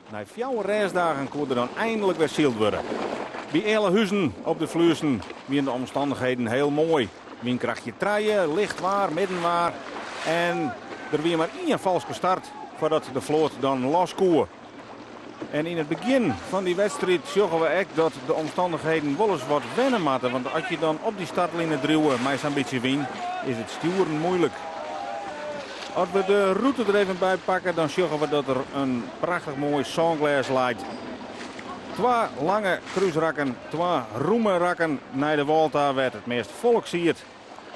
Nei fjouwer rêstdagen koe der dan einlik wer syld wurde. By Ealahuzen op de Fluessen wiene de omstannichheden hiel moai. Wynkrachtje trije, licht waar, middenwaar en der wie mar ien falske start foardat de float dan los koe. En yn it begjin fan dy wedstriid sjogge we ek dat de omstannichheden wolris wat wenne moatte. Want as je dan op dy startline driuwe mei sa'n bytsje wyn, is it stjoeren moeilik. As we de rûte der even by pakke, dan sjogge we dat der in prachtich moai sânglês leit. Twa lange krúsrakken, twa rûme rakken nei de wâl ta wêr't it measte folk siet.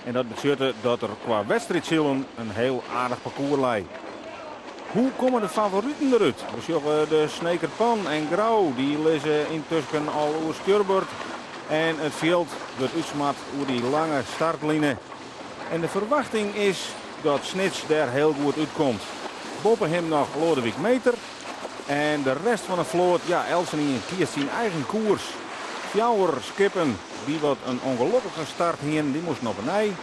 En dat betsjutte dat der kwa wedstriidsilen in heel aardich parkoers lei. Hoe komme de favoriten derút? We sjogge de Sneker Pan en Grou, dy lizze yntusken al oer stjoerboard. En it fjild wurdt útsmard oer dy lange startline. En de ferwachting is dat Snits dêr hiel goed útkomt. Boppe him noch Loadewyk Meter. En de rest fan de float, ja, eltsenien kiest syn eigen koers. Fjouwer skippen dy't wat in ûngelokkige start hienen, dy moasten op 'e nij.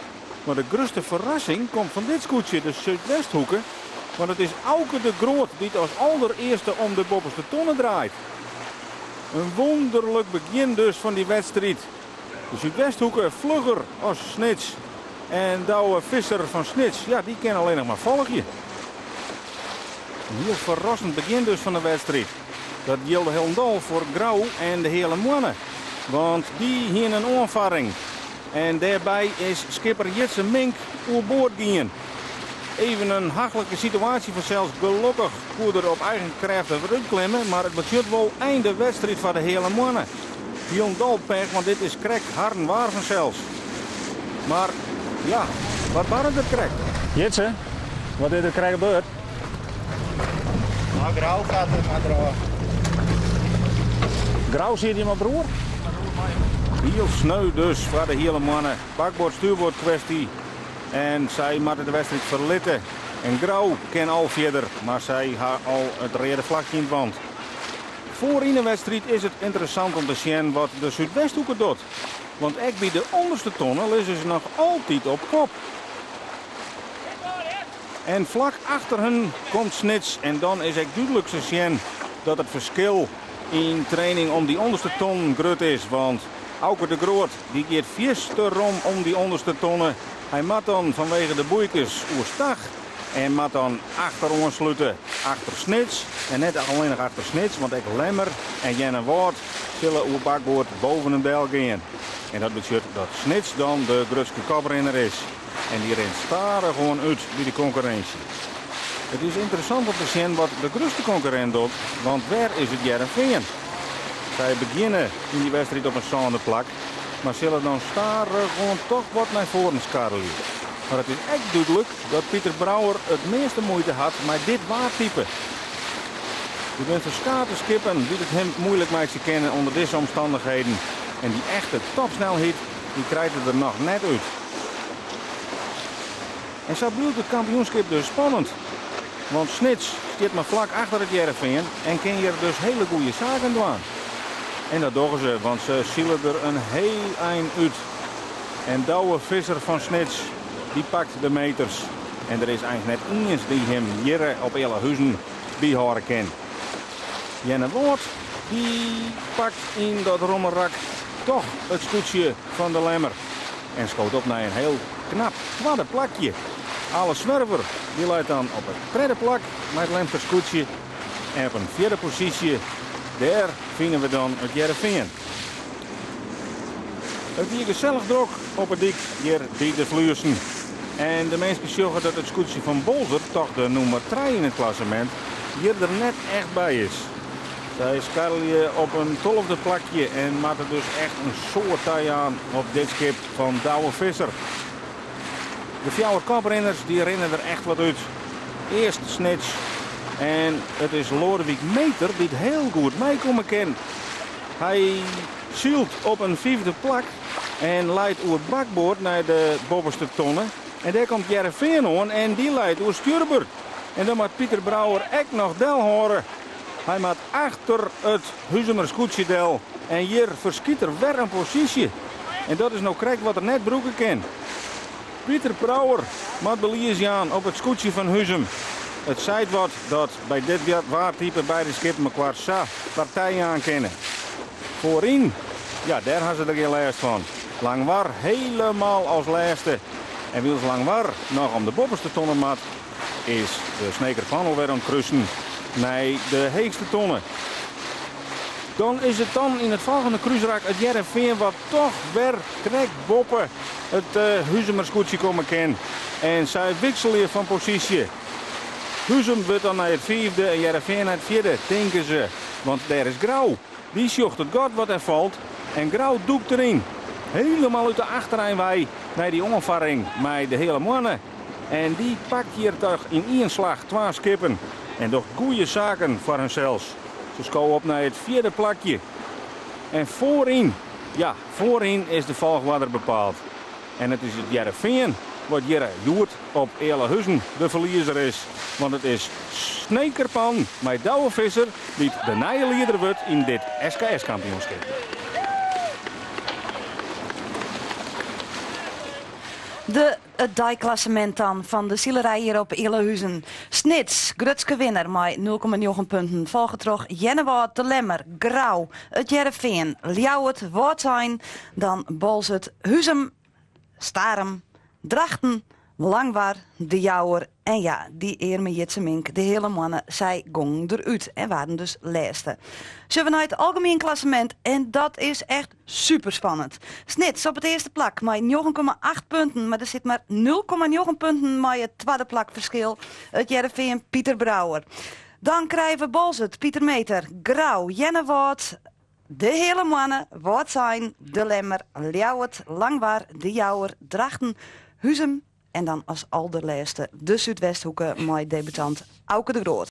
Mar de grutste ferrassing komt fan dit skûtsje, de Súdwesthoeke. Want it is Auke de Groot dy't as alderearste om de boppeste tonne draait. In wûnderlik begjin dus fan dy wedstriid. De Súdwesthoeke flugger as Snits. En Douwe Visser fan Snits, ja, dy kin allinnich mar folgje. In hiel ferrassend begjin dus fan de wedstriid. Dat jilde hielendal foar Grou en de Heale Moanne. Want dy hiene in oanfarring. En dêrby is skipper Jitse Mink oerboard gien. Even in hachlike situaasje fansels. Gelokkich koe er op eigen krêft der wer útklimme, mar it betsjut wol einde wedstriid foar de Heale Moanne. Hielendal pech, want dit is krekt harren waar fansels. Mar ja, wat barde der krekt? Jitse, wat is der krekt gebeurd? Nou, Grou gaat er mar derôf. Grou siet jim op roer? Hiel sneu dus foar de Hiele Moanne. Bakboard-stuurboard kwesty. En sy moatte de wedstriid ferlitte. En Grou kin al fierder, mar sy ha al it reade flachje yn it want. Foar yn 'e wedstriid is it ynteressant om te sjen wat de Súdwesthoeke docht. Want ek by de ûnderste tonne lizze se noch altyd op kop. En flak achter hun komt Snits en dan is ek dúdlik te sjen dat it ferskil yn training om dy ûnderste tonnen grut is. Want Auke de Groot dy giet fierste rom om dy ûnderste tonne. Hy moat dan fanwege de boeikes oerstach en moat dan achteroan slute achter Snits. En net allinnich achter Snits, want ek Lemmer en Earnewâld sille oer bakboard boven him del gean. En dat betsjut dat Snits dan de grutste koprinner is. En dy rint stadichoan út by de konkurrinsje. It is ynteressant om te sjen wat de grutste konkurrint docht, want wêr is it Hearrenfean? Sy begjinne yn dy wedstriid op in sânde plak, mar sille dan stadichoan toch wat nei foaren skarrelje. Mar it is ek dúdlik dat Pieter Brouwer it measte muoite hat mei dit waartype. Der binne ferskate skippen dy't it him muoilik meitsje kinne ûnder dizze omstannichheden en dy echte topsnelheid dy krijt er der noch net út. En sa bliuwt it kampioenskip dus spannend. Want Snits stiet mar flak achter it Hearrenfean en kin hjir dus hele goede saken dwaan. En dat dogge se, want se sile der in heel ein út. En Douwe Visser fan Snits, dy pakt de meters. En der is eins net iens dy't him hjir op Ealahuzen byhâlde kin. Earnewâld, dy pakt yn dat romme rak toch it skûtsje fan de Lemmer. En skoot op nei in hiel knap twadde plakje. Ale Zwerver dy leit dan op it tredde plak mei it Lemster skûtsje. En op in fjirde posysje, dêr fine we dan it Hearrenfean. It wie gesellich drok op 'e dyk hjir by de Fluessen. En de minsken sjogge dat it skûtsje fan Boalsert, toch de nûmer trije yn it klassemint, hjir der net echt by is. Sy skarrelje op in tolfde plakje en moatte dus echt in soad tajaan op dit skip fan Douwe Visser. De fjouwer koprinners dy rinne der echt wat út. Earst Snits en it is Loadewyk Meter dy't hiel goed meikomme kin. Hy sylt op in fyfde plak en leit oer bakboard nei de boppeste tonne. En dêr komt Hearrenfean oan en dy leit oer stjoerboard. En dan moat Pieter Brouwer ek noch delhâlde. Hy moat achter it Huzumer skûtsje del en hjir ferskiet er wer in posysje. En dat is no krekt wat er net brûke kin. Pieter Brouwer moat belies jaan op it skûtsje fan Huzum. It seit wat dat by dit waartype beide skippen mekoar sa partij jaan kinne. Foaryn, ja, dêr ha se der gjin lêst fan. Langwar helemaal as lêste. En wylst Langwar noch om de boppeste tonne moat, is de Sneker Pan alwer oan it krusen nei de heechste tonne. Dan is it dan yn it folgjende krúsrak it Hearrenfean wat toch wer krekt boppe it Huzumer skûtsje komme kin. En sy wikselje fan posysje. Huzum wurdt dan nei it fiifde en Hearrenfean nei it fjirde, tinke se. Want dêr is Grou. Dy sjocht it gat wat der falt en Grou dûkt deryn. Helemaal út de achterein wei nei dy oanfarring mei de Heale Moanne. En dy pakt hjir toch yn ien slach twa skippen en docht goeie saken foar harsels. Se skowe op nei it fjirde plakje. En foaryn, ja, foaryn is de folchoarder bepaald. En it is it Hearrenfean wat hjir hjoed op Ealahuzen de ferliezer is. Want it is Snekerpan mei Douwe Visser dy't de nije lieder wurdt yn dit SKS-kampioenskip. De it deiklassemint dan fan de silerij hjir op Ealahuzen. Snits, grutske winner mei 0,9 punten, folge troch Earnewâld, De Lemmer, Grou, It Hearrenfean, Ljouwert, Wâldsein, dan Boalsert, Huzum, Starum, Drachten, Langwar, De Jouwer en ja, dy earme Jitse Mink, de Heale Moanne, sy gongen derút en waarden dus lêste. Sjogge we nei it algemien klassemint en dat is echt superspannend. Snits op it earste plak mei 9,8 punten, mar der sit mar 0,9 punten mei it twadde plak ferskil. It Hearrenfean Pieter Brouwer. Dan krije we Boalsert, Pieter Meeter, Grou, Earnewâld, De Heale Moanne, Wâldsein, De Lemmer, Ljouwert, Langwar, De Jouwer, Drachten, Huzum en dan as alderlêste de Súdwesthoeke mei debutant Auke de Groot.